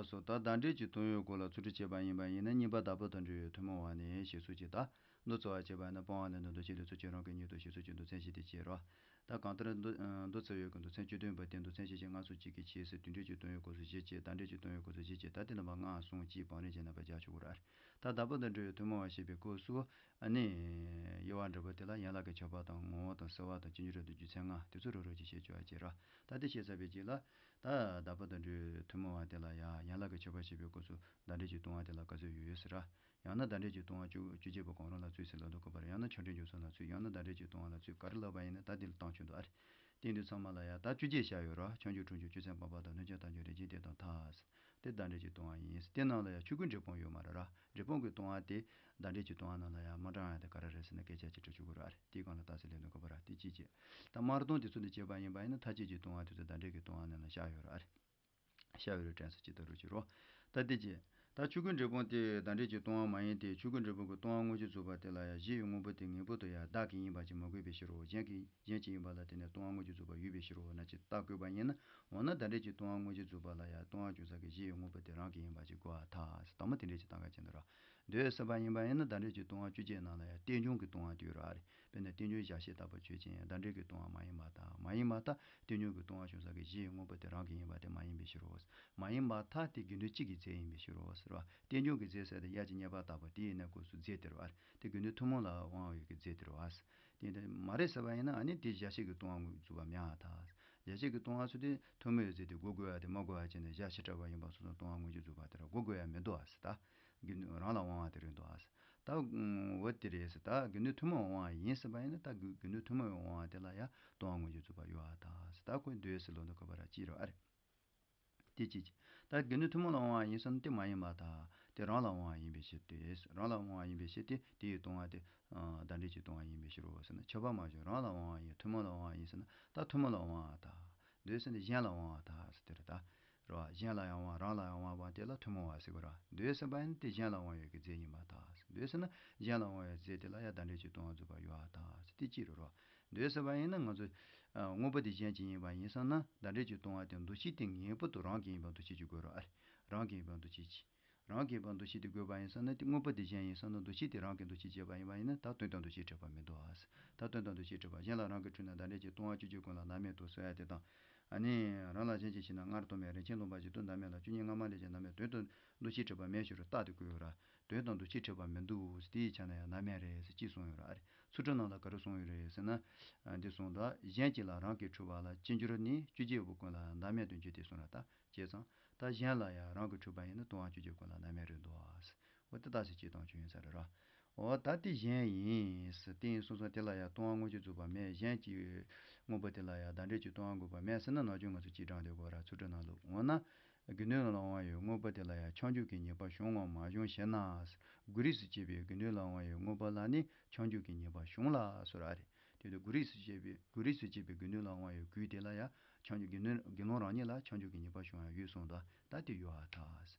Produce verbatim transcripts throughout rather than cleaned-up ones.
སོ། ད་བརྡ་འགྲེལ་གྱི་དོན་ཡོད་སྐོར་ལ་ཚིག་འབྲུ་བྱས་པ་ཡིན་པ་ཡིན་ན། གཉིས་པ་བདག་པོ་དང་འབྲེལ་བའི་ཐུན་མོང་བ་ནས་ཞེས་སོགས་ཀྱིས། ད་མདོ་རྩོད་པ་བྱས་པ་ཡིན་ན། སྤོང་བ་ལས་ནི་མདོ་ཕྱོགས་ལས་ཚུལ་ཁྱད་རང་གི་ཉིད་དོ་ཞེས་སོགས་ཀྱི་མདོ་མཚན་བཞི་དེ་བྱས་རོ། ད་གང་ལྟར་མདོ་མདོ་རྩོད་ཡུལ་གྱི་མདོ་མཚན་བཅུ་བདུན་པ་དེ་མདོ་མཚན་བཞི་བཅས་སྔ་སོར་གཅིག་གིས་ཕྱེས་སོ། དེ་འགྲེལ་གྱི་དོན་ཡོད་སྐོར་སོགས་བཞི་བྱས། བརྡ་འགྲེལ་གྱི་དོན་ཡོད་སྐོར་སོགས་བཞི་བྱས། ད་དེ་རྣམ་པ་ལྔ་གསུམ་གཅིག་བང་རིམ་བྱས་རྣམ་པ་བརྒྱ་ཆོག་གོ་ར། ད་བདག་པོ་དང་འབྲེལ་བའི་ཐུན་མོང་བ་ཞེས་པའི་སྐབས་སུ། ཨ་ནི་དབྱེ་བ་འབྲི་བ་དེ་ལ་ཡན་ལག་གི་ཁྱབ་པ་དང་། ངོ་བོ་དང་། བསལ་བ་དང་། སྤྱི་འགྱུར་དང་། རྒྱུ་མཚན་ལྔ་དེ་ཚོ་རེ་རེ་བཞིན་བཤད་ཆོག་པ་བྱས་ར། ད་དེ་བཤད་ཚར་བའི་རྗེས་ལ། ད་བདག་པོ་དང་འབྲེལ་བའི་ཐུན་མོང་བ་དེ་ལ་ཡང་ཡན་ལག་གི་ཁྱབ་པ་ཞེས་པའི་སྐབས་སུ་བརྡ་འགྲེལ་གྱི་ལྟུང་བ་དེ་ལ་ག་ཚོད་ཡོད་ཡོད་ཟེར་ར། ཡང་ན་བརྡ་འགྲེལ་གྱི་ལྟུང་བ་བཅུ་བཅུ་གཅིག་པོ་གང་རུང་ལ་ཚུད་ཟེར་ལབ་འདུག་གོ་བར། ཡང་ན་ཆ་འཕྲིན་འབྱུང་ས་ལ་ཚུད། ཡང་ན་བརྡ་འགྲེལ་གྱི་ལྟུང་བ་ལ་ཚུད། ག་རེ་ལབ་པ་ཡིན་ན་ད་དེ་ལ་བཏང་ཆོག་འདུག་ཨ་རེ། དེ་འདི་ཚང་མ་ལ་ཡང་ད་བཅུ་གཅིག་བཞག་ཡོད་ར། ཆོས་འབྱུང་འཁྲུལ་འབྱུང་། ཆོས་ཚན་སྤངས་པ་དང་། སྣོད་བཅུད་བཏང་ཆོག་རེ་ཅན་དེ་དང་ཐ་ཟེར། དེ་བརྡ་འགྲེལ་གྱི་ལྟུང་བ་ཡིན། དེ་ནང་ལ་ཡང་ཆོས་སྐུའི་འབྲས་སྤུངས་ཡོད་མ་རེད་ར། འབྲས་སྤུངས་ཀྱི་ལྟུང་བ་དེ་བརྡ་འགྲེལ་གྱི་ལྟུང་བ་ནང་ལ་ཡང་མ་དྲངས་ཡ་དེ་ག་རེ་རེད་ཟེར་ན། སྐད་ཆ་ཅིག་དྲི་ཆོག་གི་ར། དེའི་སྒང་ལ་ལྟ་ཟེར་ལབ་འདུག་གོ་བར། དེ་གཅིག་བྱས། ད་མར་ལྟུང་དེ་ཚོ་འདི་བྱས་པ་ཡིན་པ་ཡིན་ན། མཐའ་བཅད་ཀྱི་ལྟུང་བ་དེ་ཚོ་བརྡ་འགྲེལ་གྱི་ལྟུང་བ་ནང་ལ་བཞག་ཡོད་ར། ཤ་བའི་རོ་དྲན་སོ་ཅི་ལྟར་རོ་ཅི་རོ། ད་དེ་རྗེས། ད་ཆོས་སྐུའི་འབྲས་སྤུངས་དེ་བརྡ་འགྲེལ་གྱི་ལྟུང་བ་མ་ཡིན་ཏེ། ཆོས་སྐུའི་འབྲས་སྤུངས་ཀྱི་ལྟུང་བ་དངོས་གཞི་རྫོགས་པ་དེ་ལ་ཡང་གཞི་ཡི་དངོས་པོ་དེ་ངེས་པར་དུ་ཡང་བདག་གི་ཡིན་པ་ཅིག་མ་དགོས་པའི་ཕྱིར་རོ། གཞན་གྱི་གཞན་གྱི་ཡིན་པ་ལ་བརྟེན་ནས་ལྟུང་བ་དངོས་གཞི་རྫོགས་པ་ཡོད་པའི་ཕྱིར་རོ་ན་ཅིག་བཏགས་དགོས་པ་ཡིན་ན། འོ་ན་བརྡ་འགྲེལ་གྱི་ལྟུང་བ་དངོས་གཞི་རྫོགས་པ་ལ་ཡང་ལྟུང་བ་འབྱུང་ས་ཀྱི་གཞི་ཡི་དངོས་པོ་དེ་རང་གི་ཡིན་པ་ཅིག་དགོས་པར་ཐལ། དང་པོ་དེ་འདྲ་ཅིག་བཏང་ག་བྱས་འདུག་ར། འདོད་ཟེར་བ་ཡིན་པ་ཡིན་ན། བརྡ་འགྲེལ་གྱི་ལྟུང་བ་བཅུ་གཅིག་ནང་ལ་ཡང་རྟེན་འབྱུང་གི་ལྟུང་བ་དེ་ཡོད་ར། ཨ་རེ། དཔེར་ན་རྟེན་འབྱུང་བཞག་བྱས་ལྟ་བུ་ཆོས་ཅན། བརྡ་འགྲེལ་གྱི་ལྟུང་བ་མ་ཡིན་པར་ཐལ། མ་ཡིན་པར་ཐལ། རྟེན་འབྱུང་གི་ལྟུང་བ་བྱུང་ས་གི་གཞི་ཡི་དངོས་པོ་དེ་རང་གི་ཡིན་པ་དེ་མ་ཡིན་པའི་ཕྱིར་རོ། མ་ཡིན་པར་ཐལ། དེ་དགེ་འདུན་གཅིག་གི་རྫས་ཡིན་པའི་ཕྱིར་རོ་ཟེར་བ། རྟེན་འབྱུང་གི་རྫས་ཟེར་དེ་དབྱར་གྱི་རྙེད་པ་ལྟ་བུ་དེ་ཡིན་ན་སྐབས་སུ་རྫས་དེ་རེད་བ། དེ་དགེ་འདུན་ཐུན་མོང་ལ་དབང་བའི་གི་རྫས་དེ་རེད་བ། དེ་འདྲ་མ་རེད་ཟེར་བ་ཡིན་ན། ཨ་ནི་དེ་བཞག་བྱས་ཀྱི་ལྟུང་བ་རྫོགས་པ་མེད་པར་ཐལ། བཞག་བྱས་ཀྱི་ལྟུང་བ་ཚོ་དེ་ཐུན་མོང་བའི་རྫས་དེ་དགོས་དགོས་ཡ་དེ་མ་དགོས་ཡ་བྱས་ནས་བཞག་བྱས་བྲལ་བ་ཡིན་པ་སོང་ཙང་ལྟུང་བ་དངོས་གཞི་རྫོགས་པ་དེ་ར་དགོས་དགོས་ཡ་མི་འདུག་ཨ་ཟེར། ད་དགེ་འདུན་རང་ལ་དབང་བ་དེ་རེད་འདུག་ཨ་ཟེར། ད་འོ་དེ་རེད་ཟེར། ད་དགེ་འདུན་ཐུན་མོང་དབང་བ་ཡིན་ཟེར་བ་ཡིན་ན། ད་དགེ་དགེ་འདུན་ཐུན་མོང་བའི་དབང་བ་དེ་ལ་ཡང་ལྟུང་བ་དངོས་གཞི་རྫོགས་པ་ཡོད་པར་ཐལ་ཟེར། ད་ཁོས་འདོད་ཟེར་ལབ་འདུག་གོ་བར་ཅི་རེད་ཨ་རེ། དེ་ཅི་ཅི། ད་དགེ་འདུན་ཐུན་མོང་ལ་དབང་བ་ཡིན་ཟེར་ན་དེ་མ་ཡིན་པར་ཐལ། དེ་རང་ལ་དབང་བ་ཡིན་པའི་ཕྱིར་ཏེ། རང་ལ་དབང་བ་ཡིན་པའི་ཕྱིར་ཏེ། དེ་ཡི་ལྟུང་བ་དེ་བརྡ་འགྲེལ་གྱི་ལྟུང་བ་ཡིན་པའི་ཕྱིར་རོ་ཟེར་ན། ཁྱབ་པ་མ་བྱུང་། རང་ལ་དབང་བ་ཡིན། ཐུན་མོང་ལ་དབང་བ་ཡིན་ཟེར་ན། ད་ཐུན་མོང་ལ་དབང་བ་ཐལ། འདོད་ཟེར་ན་གཞན་ལ་དབང་བ་ཐལ་ཟེར་དེ་རེད་ད། རེད་བ། གཞན་ལ་ཡང་དབང་། རང་ལ་ཡང་དབང་བ་དེ་ལ་ཐུན་མོང་བ་ཟེར་དགོས་ར། འདོད་ཟེར་བ་ཡིན་ན་དེ་གཞན་ལ་དབང་བའི་གི་རྫས་ཡིན་པར་ཐལ། འདོད་ཟེར་ན་གཞན་ལ་དབང་བའི་རྫས་དེ་ལ་ཡང་བརྡ་འགྲེལ་གྱི་ལྟུང་བ་རྫོགས་པ་ཡོད་པར་ཐལ་ཟེར། དེ་ཅི་རེད་རོ། འདོད་ཟེར་བ་ཡིན་ན་ང་ཚོ་ཨ་དངོས་པོ་དེ་གཞན་གྱི་ཡིན་པ་ཡིན་ཙང་ན། བརྡ་འགྲེལ་གྱི་ལྟུང་བ་དེ་འདུ་བྱེད་དེ་ངེས་པར་དུ་རང་གི་ཡིན་པ་འདུ་བྱེད་ཀྱི་དགོས་རོ། ཨ་རེ། རང་གི་ཡིན་པ་འདུ་བྱེད་ཀྱི། རང་གི་ཡིན་པ་འདུ་བྱེད་དེ་དགོས་པ་ཡིན་ཙང་ན། དེ་དངོས་པོ་དེ་གཞན་ཡིན་ཙང་ན། འདུ་བྱེད་དེ་རང་གི་འདུ་བྱེད་བྱས་པ་ཡིན་པ་ཡིན་ན། ད་དོན་དམ་འདུ་བྱེད་འཁྲུལ་པ་མི་འདུག་ཨ་ཟེར། ད་དོན་དམ་འདུ་བྱེད་འཁྲུལ་པ། གཞན་ལ་རང་གི་འཁྲུལ་ན་བརྡ་འགྲེལ་གྱི་ལྟུང་བ་བཅུ་གཅིག་ཀུན་ལ་བདག་མེད་དུ་ཟེར་ཡ་དེ་དང་། ཨ་ནི་རང་ལ་གཞན་གྱིས་ཕྱིས་ན་སྔར་ལྟུང་བའི་རིན་ཆེན་ལུང་པ་བཞིན་དུ་བདག་མེད་ལ། བཅུ་གཉིས་སྔ་མ་ལས་ཀྱང་བདག་མེད། དོན་དམ་འདུ་བྱེད་འཁྲུལ་པ་མེད་ཞུ་རུང་རྟགས་དེ་བཀོད་ཡོད་ར། དོན་དམ་འདུ་བྱེད་འཁྲུལ་པ་མི་འདུག་ཟེར། དེའི་ཆ་ནས་ཡང་བདག་མེད་རེད་ཟེར་ཅིག་གསུངས་ཡོད་ར། ཨ་རེ། ཚུལ་ཁྲིམས་ནང་ལ་ག་རེ་གསུངས་ཡོད་རེད་ཟེར་ན། ཨ་འདི་གསུངས་འདུག། གཞན་གྱིས་ལ་རང་གི་འཁྲུལ་པ་ལ། སྤྱི་འགྱུར་ནི་བཅུ་གཅིག་པོ་ཀུན་ལ་བདག་མེད་དུ་འགྱུར་ཏེ་གསུངས་ར། ད་བྱས་ཙང་ད་གཞན་ལ་ཡང་རང་གི་འཁྲུལ་པ་ཡིན་ན་ལྟུང་བ་བཅུ་གཅིག་ཀུན་ལ་བདག་མེད་རེད་འདུག་ཨ་ཟེར། འོ་དེ་ལྟ་ཟེར་ཅིག་བཏང་ཆོག་ཡིན་ས་རེད་ར། འོ་ད་དེ་གཞན་ཡིན་ཟེར། དེ་ཡིན་སོང་ཙང་དེ་ལ་ཡང་ལྟུང་བ་དངོས་གཞི་རྫོགས་པ་མེད། གཞན་གྱི་དངོས་པོ་དེ་ལ་ཡང་བརྡ་འགྲེལ་གྱི་ལྟུང་བ་དགོས་པ་མེད་ཟེར་ན། ནམ་རྒྱུན་ང་ཚོ་སྤྱི་དྲངས་དེ་དགོས་ར། ཚུལ་ཁྲིམས་ནང་ལུགས། འོ་ན་དགེ་འདུན་ལ་དབང་བའི་དངོས་པོ་དེ་ལ་ཡང་ཆོས་འབྱུང་གི་ཉེས་པ་བྱུང་ངམ་མ་བྱུང་ཞེ་ན་ཟེར། དགུ་རིས་སུ་སྐྱེས་པའི་དགེ་འདུན་ལ་དབང་བའི་དངོས་པོ་ལ་ནི་ཆོས་འབྱུང་གི་ཉེས་པ་བྱུང་ལ་ཟེར་ར། ཨ་རེ། དེ་དུས་དགུ་རིས་སུ་སྐྱེས་པའི་དགུ་རིས་སུ་སྐྱེས་པའི་དགེ་འདུན་ལ་དབང་བའི་རྒྱུད་དེ་ལ་ཡང་ཆོས་འབྱུང་། དགེ་འདུན་དགེ་སློང་རང་ཉིད་ལ་ཆོས་འབྱུང་གི་ཉེས་པ་བྱུང་ཡང་ཡོད་གསུངས་འདུག། ད་དེ་ཡོད་པར་ཐལ།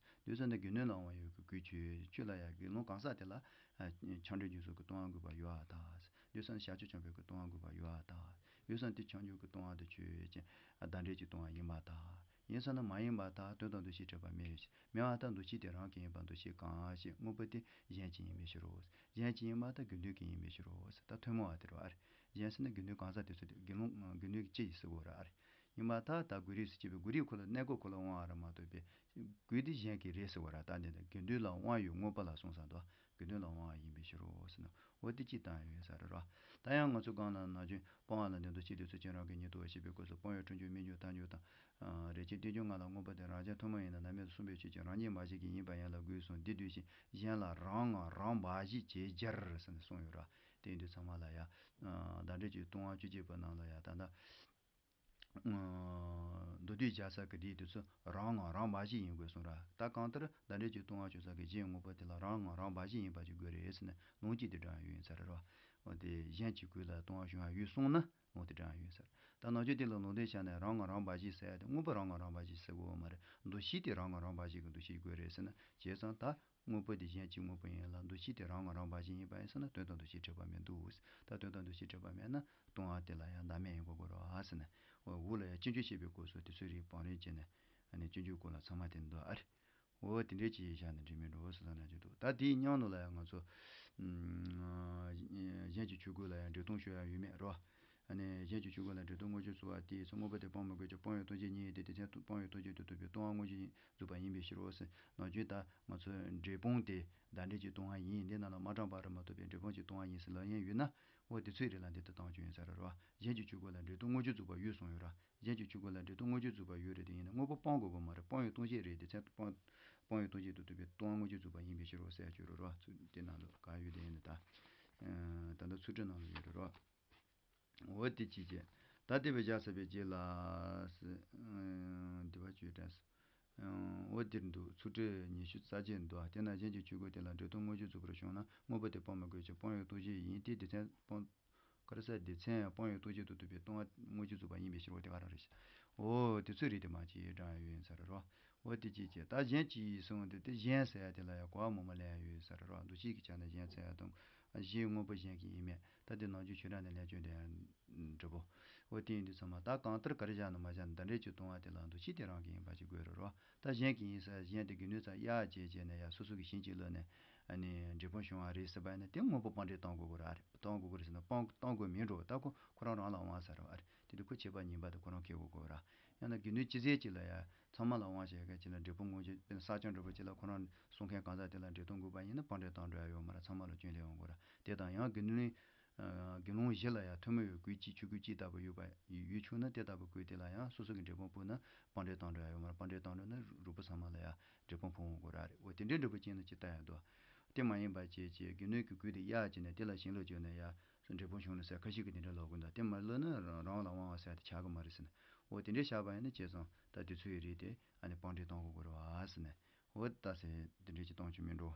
དེ་ཚོ་ནི་དགེ་འདུན་ལ་དབང་བའི་རྒྱུད་ཆོས་ཆོས་ལ་ཡང་དགེ་སློང་གང་ཟག་དེ་ལ་ཨ་ཆང་འདྲེན་རྒྱུ་སོགས་ཀྱི་ལྟུང་བ་དགོས་པ་ཡོད་པར་ཐལ། དེ་ཚོ་ནི་བྱ་སྤྱོད་འཆམ་པའི་གི་ལྟུང་བ་དགོས་པ་ཡོད་པར་ཐལ། དེ་ཚོ་ནི་དེ་ཆང་འབྱུང་གི་ལྟུང་བ་དང་ཆོས་ཅན། ཨ་བརྡ་འགྲེལ་གྱི་ལྟུང་བ་ཡིན་པར་ཐལ། ཡིན་ཟེར་ན་མ་ཡིན་པར་ཐལ། དོན་དམ་འདུ་བྱེད་འཁྲུལ་པ་མེད། མེད་པར་ཐལ། འདུ་བྱེད་དེ་རང་གི་ཡིན་པ་འདུ་བྱེད་གང་ཞིག་དངོས་པོ་དེ་གཞན་གྱི་ཡིན་པའི་ཕྱིར་རོ། གཞན་གྱི་ཡིན་པར་ཐལ། དགེ་འདུན་གྱི་ཡིན་པའི་ཕྱིར་རོ། ད་ཐུན་མོང་བ་དེ་རེད་པ། ཨ་རེ། གཞན་ཟེར་ན་དགེ་འདུན་གང་ཟག་དེ་ཚོ་དེ་དགེ་སློང་དགེ་འདུན་གྱི་སྤྱི་ཡི་ཟེར་དགོས་ར། ཨ་རེ། ཡིན་པར་ཐལ། ད་དགུ་རིས་སུ་སྐྱེས་པའི་དགུ་རིས་ཁོ་ལ་གནས་སྐབས་ཁོ་ལ་དབང་བ་ར་མ་གཏོགས་པའི་རྒྱུད་དེ་གཞན་གྱི་རེད་ཟེར་དགོས་ར། ད་འདི་ནི་དགེ་འདུན་ལ་དབང་བའི་དངོས་པོ་ལ་གསུངས་ས་འདུག། དགེ་འདུན་ལ་དབང་བ་ཡིན་པའི་ཕྱིར་རོ་ཟེར་ན། འོ་དེ་གཅིག་བཏང་ཡོད་ས་རེད་ར། ད་ཡང་ང་ཚོ་གང་ལ་ན་རྒྱུན་སྤོང་བ་ལ་ནི་འདུ་བྱེད་དེ་ཚུལ་ཁྲིམས་རང་གི་ཉིད་དོ་ཞེས་པའི་སྐབས་སུ་སྤོང་བའི་འཁྲུལ་འབྱུང་མི་འབྱུང་མཐའ་འཇུག་དང་། ཨ་རེ་ཅན་རྟེན་འབྱུང་ལྔ་ལ་དངོས་པོ་དེ་རང་རྐྱ་ཐུན་མོང་ཡིན་ན་བདག་མེད་དུ་གསུངས་པའི་ཕྱིར་ཀྱང་རང་ཉིད་མ་བཞེད་ཀྱི་ཡིན་པ་ཡན་ལག་དགུས་གསུངས། འདི་འདུས་ཤིང་གཞན་ལ་རང་ངམ་རང་འབའ་ཞིག་ཅེས་སྦྱར་ཟེར་ནས་གསུངས་ཡོད་ར། དེ་ཡིན་དུས་ཚང་མ་ལ་ཡ། ཨ་བརྡ་འགྲེལ་གྱི་ལྟུང་བ་བཅུ་གཅིག་པོ་ནང་ལ་ཡ་ད་ལྟ། ཨ་མདོ་སྡུད་རྒྱག་ས་གི་དེའི་དུས་སུ་རང་ངམ་རང་འབའ་ཞིག་ཡིན་དགོས་གསུངས་ར། ད་གང་ལྟར་བརྡ་འགྲེལ་གྱི་ལྟུང་བ་བྱུང་ས་གི་གཞན་དངོས་པོ་དེ་ལ་རང་ངམ་རང་འབའ་ཞིག་ཡིན་པ་ཅིག་དགོས་རེད་ཟེར་ནས་ལུང་གཅིག་དེ་དྲངས་ཡོད་ཡིན་ས་རེད་ར། འོ་དེ་གཞན་གྱི་རྒྱུད་ལ་ལྟུང་བ་བྱུང་ཡ་ཡོད་གསུངས་ན། འོ་དེ་དྲངས་ཡོད་ཟེར། ད་ནང་ཆོས་དེ་ལ་ལུང་འདྲེན་བྱས་ནས་རང་ངམ་རང་འབའ་ཞིག་ཟེར་ཡ་དེ་དངོས་པོ་རང་ངམ་རང་འབའ་ཞིག་ཟེར་དགོས་པ་མ་རེད། འདུ་ཤེས་དེ་རང་ངམ་རང་འབའ་ཞིག་གི་འདུ་ཤེས་དགོས་རེད་ཟེར་ན། བྱས་ཙང་ད་དངོས་པོ་དེ་གཞན་གྱི་དངོས་པོ་ཡིན་ལ་འདུ་ཤེས་དེ་རང་ངམ་རང་འབའ་ཞིག་ཡིན་པ་ཡིན་ཟེར་ན། དོན་དམ་འདུ་ཤེས་འཁྲུལ་པ་མི་འདུག། ད་དོན་དམ་འདུ་ཤེས་འཁྲུལ་པ་མེད་ན་ལྟུང་བ་དེ་ལ་ཡང་བདག་མེད་ཡིན་དགོས་རེད་ཟེར་ན། འོ་འོག་ལ་ཡང་སྤྱི་འགྱུར་བཤད་པའི་སྐབས་སུ་དེ་ཚོའི་རིགས་བང་རིམ་བྱས་ནས་ཨ་ནི་སྤྱི་འགྱུར་སྐོར་ལ་ཚང་མ་དེ་འདུག་ཨ་རེ། འོ་དེ་འདྲའི་ཅིག་བཞག་ནས་འགྲིག་མིན་འགྲོ་བོ་སུ་ལ་ན་ཅིག་འདུག་ད་དེའི་མཉམ་དུ་ལ་ཡང་ང་ཚོ་གཞན་གྱི་ཆོས་གོས་ལ་ཡང་འབྲས་སྤུངས་ཤོར་ཡ་ཡོད་མེད་རོ། ཨ་ནི་གཞན་གྱི་ཆོས་གོས་ལ་འབྲས་སྤུངས་དངོས་རྒྱུ་ཚུལ་བ་དེའི་ཚེ་དངོས་པོ་དེ་སྤང་མི་དགོས་ཀྱང་སྤང་བའི་ལྟུང་བྱེད་ཉིད་ཡིན་ཏེ། དེ་ཚེ་སྤང་བའི་ལྟུང་བྱེད་དུ་གྲུབ་པའི་ལྟུང་བ་དངོས་གཞི་ཡིན་འཛུགས་པ་ཡིན་པའི་ཕྱིར་རོ་ཟེར། ནམ་རྒྱུན་ད་ང་ཚོ་འབྲས་སྤུངས་དེ་བདག་འབྲས་ཀྱི་ལྟུང་བ་ཡིན། འདི་རྣམས་ལ་མ་དྲངས་པ་རུ་མ་གཏོགས་པའི་འབྲས་སྤུངས་ཀྱི་ལྟུང་བ་ཡིན་ཟེར་ལབ་མཁན་ཡོད་ན། འོ་དེ་ཚོའི་རིགས་ལ་འདི་ལྟར་བཏང་རྒྱུ་ཡིན་ས་རེད་རོ། གཞན་གྱི་ཆོས་གོས་ལ་འབྲས་སྤུངས་དངོས་རྒྱུ་འཛུགས་པ་ཡོད་གསུངས་ཡོད་ར། གཞན་གྱི་ཆོས་གོས་ལ་འབྲས་སྤུངས་དངོས་རྒྱུ་འཛུགས་པ་ཡོད་རེད། དེ་ཡིན་ན་དངོས་པོ་སྤང་དགོས་པ་མ་རེད། སྤང་བའི་ལྟུང་བྱེད་རེད། དེ་ཚེ་སྤང་སྤང་བའི་ལྟུང་བྱེད་དུ་གྲུབ་པའི་ལྟུང་བ་དངོས་རྒྱུ་འཛུགས་པ་ཡིན་པའི་ཕྱིར་རོ་ཟེར་ཡ་ཅིག་ཡོད་རེད་རོ། ཚུལ་དེ་ནང་དུ་གང་ཡོད་དེ་ཡིན་ན་ད། ད་ལྟ་ཚུལ་ཁྲིམས་ནང་ལ་ཡོད་རེད་རོ། འོ་དེ་ཅི་བྱེད། ད་དེ་བས་བཞག་ཚར་བའི་རྗེས་ལ། འདི་བ་བཅུ་དྲན། འོ་འདིར་འདུག་ཚུལ་ཁྲིམས་ཉི་ཤུ་རྩ་གཅིག་འདུག་དེས་ན་གཞན་གྱི་ཆོས་གོས་དེ་ལ་འབྲས་སྤུངས་དངོས་རྒྱུ་འཛུགས་པར་བྱུང་ན་དངོས་པོ་དེ་སྤང་མི་དགོས་ཀྱང་སྤང་བའི་ལྟུང་བྱེད་ཡིན་ཏེ། སྡེ་ཚན་སྤང་། ག་རེ་ཟེར། སྡེ་ཚན་སྤང་བའི་ལྟུང་བྱེད་དུ་གྲུབ་པའི་ལྟུང་བ་དངོས་རྒྱུ་འཛུགས་པ་ཡིན་པའི་ཕྱིར་རོ། དེ་ག་རང་རེད་ཤག་འོ་དེ་ཚོའི་རིགས་དེ་མ་ཅིག་དྲངས་ཡ་ཡོད་ཡིན་ས་རེད་རོ། འོ་དེ་ཅིག་བྱས། ད་གཞན་གྱིས་གསུངས་ཏེ། དེ་གཞན་ཟེར་ཡ་དེ་ལ་ཡང་གོ་བ་མང་པོ་ལེན་ཡ་ཡོད་ས་རེད་རོ། འདུ་བྱེད་ཀྱི་ཆ་ནས་གཞན་ཟེར་ཡ་དང་། གཞན་དངོས་པོ་གཞན་གྱི་ཡིན་མིན། ད་དེ་ནམ་རྒྱུན་ཆོས་གྲྭ་ནས་ལེན་སྐྱོན་དེ་ཡང་འགྲིག་པོ། འོ་དེ་ཡིན་དུས་ཚང་མ་ད་གང་ལྟར་ག་རེ་བཞག་ན་མ་བཞག་ན་བདག་འབྲས་ཀྱི་ལྟུང་བ་དེ་ལ་འདུ་བྱེད་དེ་རང་གི་ཡིན་པ་ཅིག་དགོས་རེད་རོ། ད་གཞན་གྱི་ཡིན་ཟེར། གཞན་དེ་སྒྱུ་ལུས་ཙམ་གཡར་བྱས་བྱས་ནས་ཡ་སོ་སོ་གི་བྱིན་གྱིས་བརླབས་ནས། ཨ་ནི་འབྲས་སྤུངས་བྱུང་བ་རེད་ཟེར་བ་ཡིན་ན་དེ་དངོས་པོ་སྤང་འབྲས་གཏོང་དགོས་ཀྱི་རེད། གཏོང་དགོས་ཀྱི་རེད་ཟེར་ན་སྤང་གཏོང་དགོས་མིན་འགྲོ། ད་ཁོ་ཁོ་རང་རང་ལ་དབང་ཟེར་བ་རེད། དེ་དུས་ཁོ་བྱེད་པ་ཉེས་པ་དེ་ཁོ་རང་འཁྱེར་དགོས་ཀྱི་རེད། ཡང་ན་སྒྱུ་ལུས་ཅི་ཟེར་ཅིག་ལ་ཡ་ཚང་མ་ལ་དབང་བྱེད་མཁན་ཅིག་ལ་འབྲས་སྤུངས་དངོས་རྒྱུ་གསར་རྐྱང་འབྲས་སྤུངས་ཅིག་ལ་ཁོ་རང་གསུང་མཁན་གང་ཟག་དེ་ལ་འབྲས་གཏོང་དགོས་པ་ཡིན་ན་སྤང་འབྲས་གཏོང་འགྲོ་ཡ་ཡོད་མ་རེད། ཚང་མ་ལ་སྐྱོན་ལས་ཡོང་གི་རེད། དེ་དང་ཡང་དགེ་འདུན་ཨ་དགེ་སློང་བཞི་ལ་ཡང་ཐུན་མོང་བའི་གོས་གཅིག་ཆོས་གོས་གཅིག་ལྟ་བུ་ཡོད་པ་ཡོད་བྱུང་ན། དེ་ལྟ་བུའི་གོས་དེ་ལ་ཡང་སོ་སོ་གི་འབྲས་སྤུངས་ཕུལ་ན་སྤང་འབྲས་གཏོང་འགྲོ་ཡ་ཡོད་མ་རེད། སྤང་འབྲས་གཏོང་འགྲོ་ན་རུས་པ་ཚང་མ་ལ་ཡང་འབྲས་སྤུངས་ཕུལ་འོང་དགོས་ར་རེད། འོ་དེ་འདྲའི་འབྲས་བུ་ཅན་ལ་ཅི་ལྟ་ཡ་འདུག་དེ་མ་ཡིན་པ་བྱས་བྱས་སྒྱུ་ལུས་ཀྱི་གོས་དེ་གཡར་བྱས་ནས་དེ་ལ་བྱིན་རླབས་བྱས་ནས་ཡ་འབྲས་སྤུངས་བྱུང་ནས་ཟེར། ཁ་ཤས་ཀྱིས་དེ་འདྲ་ལབ་གི་འདུག་དེ་མ་ལབ་ན་རང་རང་ལ་དབང་བ་ཟེར་དེ་ཆགས་གི་མ་རེད་ཟེར་ནས། འོ་དེ་འདྲའི་བཞག་པ་ཡིན་ན་བྱས་ཙང་ད་དེ་ཚོའི་རིགས་དེ་ཨ་ནི་སྤང་འབྲས་གཏོང་དགོས་ཀྱི་རེད་བ་ཟེར་ནས། འོ་ད་ཟེར་དེ་འདྲའི་ཅིག་གཏོང་རྒྱུ་མིན་འགྲོ།